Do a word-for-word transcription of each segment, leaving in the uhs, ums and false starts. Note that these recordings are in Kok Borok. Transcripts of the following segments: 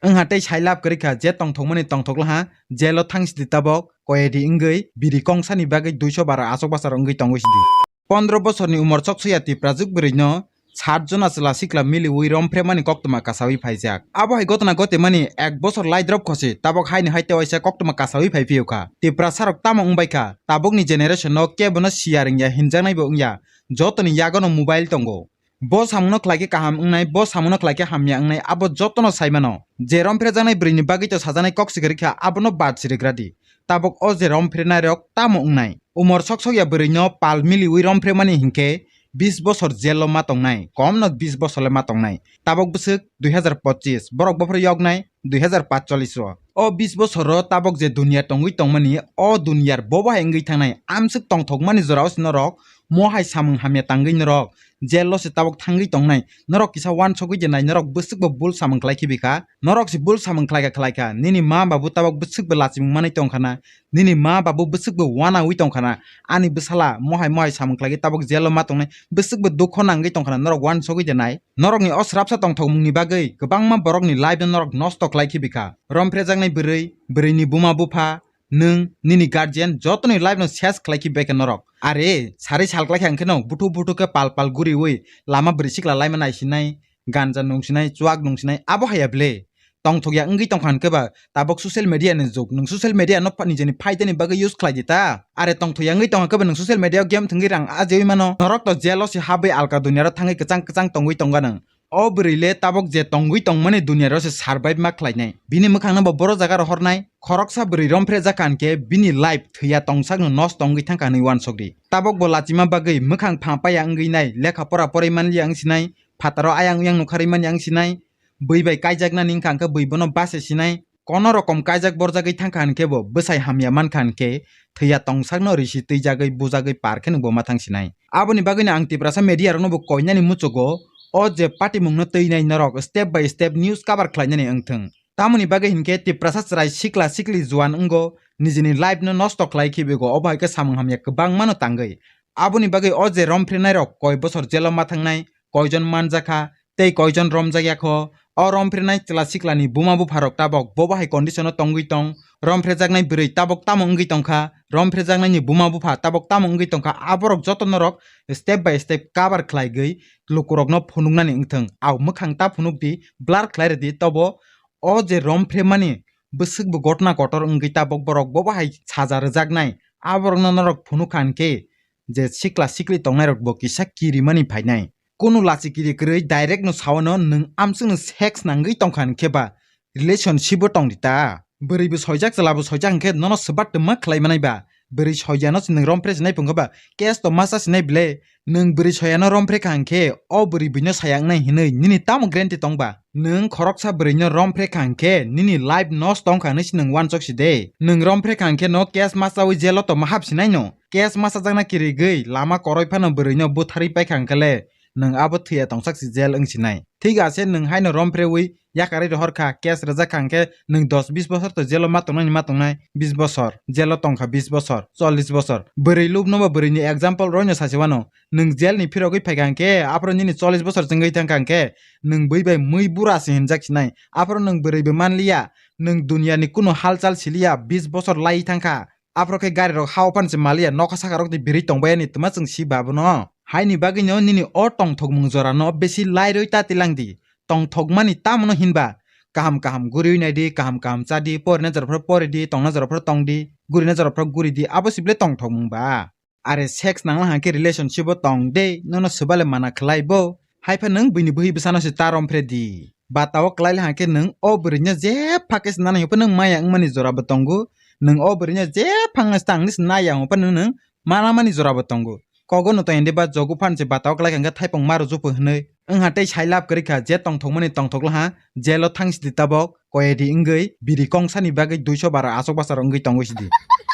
Wngha tei sai lab kwrwi kha je tongthokmani tongthokla ha, jelo thang sidi tabok, koyadi wngwi biri kongsani bagwi duiso baro achuk bachar wngwi tongwi sidi. Pondro bosorni umor choksoya Tiprajwk bwrwino sat jona chwla sikla miliwi romphre mani koktwma kasawi phaijak. Abo hai gotna gote mani ek bosor laidrop khosi tabok haini hai tewaisa koktwma kasawi phai phiyokha. Tipra sarok tamo wngbai kha, tabokni generation no kebono siya rwngya hinjaknai bo wngya, jotoni yagono mobile tongo. Bo samungno khlai khe kaham wngnai, bo samungno khlai khe hamya wngnai, abo jotono sai mano. Je romphrejaknai bwrwini bagwi to sajaknai kok sikirikha, abono bad sirigra di. Tabok o je romphrenairok tamo wngnai? Umor sok sokya bwrwino pal miliwi romphre mani hinkhe bis bosor jelo ma tongnai, komno bis bosor le ma tongnai. Tabok bwswk dui hazar pochis, borok bophor yoknai dui hazar patchollis o. O bis bosoro tabok je dunya tongwi tongmani, o dunyar bobo hai wngwi thangnai, amswk tongthokmani jorao se norok mo hai samung hamya tangwi norok jelo se tabok thangwi tongnai. Norok kisa uansugwi je nai, norok bwswkbo bul samung khlai khibi kha. Norok se bul samung khlai kha, khlai kha. Nini ma babu tabok bwswkbo lachimung manwi tong kha na. Nini ma babu bwswkbo uanaui tong kha na. Ani bwsala mohai mohai samung khlai khe tabok jelo ma tongnai. Bwswkbo dukho nangwi tong kha na. Norok uansugwi je nai. Norokni o srapsa tongthokmungni bagwi kwbangma borokni life no norok nosto khlai khibi kha. Romphrejaknai bwrwi, bwrwini buma bupha, nwng, nini guardian jotoni life no ses khlai khibi bai kha norok. Are, sari sal khlai kha hwnkhe no buthu buthu khe pal pal guriwi lama bwrwi sikla laima naisinai, ganja nungsinai, chuak nungsinai, abo haya ble. Tongthokya wngwi tongkha hwnkhe ba tabok social media ni jug, nwng social media no pha-, nijeni phaidani bagwi use khlai di ta. Are tongthokya wngwi tongkha khe ba nwng social media o game thwngwi rang ajewi mano. Norok to jelo se habwi alka dunia ro thangwi kwchang kwchang tongwi tongga nwng. O bwrwi le tabok je tongwi tongmani dunia ro se survive ma khlainai. Bini mwkhang no bo boro jaga rohornai. Khoroksa bwrwi romphre jakha hwnkhe bini life thwiya tongsak no nosto wngwi thangkha hwnwi uansuk di. Tabok bo lachima bagwi mwkhang pha paya wngwi nai, lekha pora porwi manliya wngsinai, phataro ayang uyang nukharwi manya wngsinai. Bwi bai kaijaknani wngkha hwnkhe bwi bono base sinai. Kono rokom kaijak borjagwi thangkha hwnkhe bo bwsai hamya mankha hwnkhe thwiya tongsakno risi twijagwi bujagwi par kheno bo ma thangsinai. Aboni bagwino ang Tiprasa media rokno bo koinani muchugo, o je patimungno twinai norok step by step news cover khlainani wngthwng. Tamoni bagwi hinkhe Tiprasa chwrai sikla sikli juan wngo, nijini life no nosto khlai khibigo, obo hai khe samung hamya kwbangmano tangwi. Aboni bagwi o je romphrenairok koi bosor jelo ma thangnai, koijon manjakha, tei koijon romjakya kho. O romphrenai chwla siklani buma bupharok tabok bobo hai condition o tongwi tong. Romphrejaknai bwrwi tabok tamo wngwi tongkha, romphrejaknaini buma bupha tabok tamo wngwi tongkha, aborok joto norok step by step cover khlaigwi lukurokno phunuknani wngthwng. Au mwkhang ta phunukdi, blur khlai rwdi, tobo o je romphre mani bwswkbo gotna kotor wngwi tabok borok bobo hai saja rwjaknai, aborokno norok phunukha hwnkhe je sikla sikli tongnairokbo kisa kirimani phainai. Kunu lachi kiri kwrwi direct no sawano nwng amswkno sex nangwi tongkha hwnkhe ba relationship o tongdi ta. Bwrwi bo soijak, chwla bo soijak hwnkhe nono swbat twma khlai manai ba? Bwrwi soiyano se nwng romphre sinai phungkha ba? Case to masa sinai ble? Nwng bwrwi soiyano romphre kha hwnkhe o bwrwi buino saya wngnai hinwi nini tamo guarantee tong ba? Nwng khoroksa bwrwino romphre kha hwnkhe nini life nosto wngkha hwnwi se nwng uansuk si de. Nwng romphre kha hwnkhe no case masaui jail o tongma hap sinai no? Case masajakna kirigwi lama koroi phano bwrwino butharwi paikha hwnkhe le nwng abo thwiya tongsak si jail wng sinai. Thik ase, nwng haino romphreui yakarwi rohor kha, case rwjak kha hwnkhe nwng dos bis bosor to jail o ma tongnai ni ma tongnai, bis bosor, jail o tongkha bis bosor, chollis bosor. Bwrwi lubno bo bwrwini example roino sasi wano. Nwng jail ni phirogwi phaikha hwnkhe aphuru nini chollis bosor chwngwi thangkha hwnkhe nwng bui bai mui bura se hinjak sinai. Aphuru nwng bwrwi bo manliya, nwng dunia ni kunu halchal siliya, bis bosor lai thangkha. Aphuru khe gari rok hao phan se maliya, nokha saka rok tei birwi tongbai ani twma chwng si ba bono. Haini bagwi no nini o tongthokmung jora no besi lairwi ta tilang di. Tongthokmani tamo no hinba? Kaham kaham guriwi nai di, kaham kaham cha di, porina jora phoro pori di, tongna jora phoro tong di, gurina jora phoro guri di, abo se ble tongthokmung ba? Are sex nangla hwnkhe relationship o tong de, nono swbale mana khlai bo. Haipha nwng buini bwhi bwsano se ta romphre di. Bata o kwlai le hwnkhe nwng o bwrwino jepha khe se nana hwnkhe nwng maya wngmani jora bo tongo. Nwng o bwrwino jepha wngna se tangni se naya hwnkhe nwng, nwng mana mani jora bo tongo. Kogo no tong ende ba jogu phan se bata o kwlai hwnkhe thaipung maro jupho hwnwi. Wngha tei sai lab kwrwi kha je tongthokmani tongthokla ha, jail o thang sidi tabok, koyadi wngwi biri kongsani bagwi duiso baro achuk bachar wngwi tongwi sidi.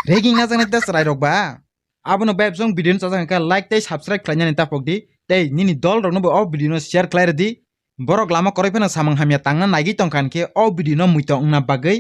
Ragging najaknai da chwrai rok ba? Abono bai bwswng video no chajak hwnkhe like tei subscribe khlainani tapok di, tei nini dol rokno bo o video no share khlai rwdi. Borok lama koroi phano samung hamya tangna naigwi tongkha hwnkhe o video no muitok wngna bagwi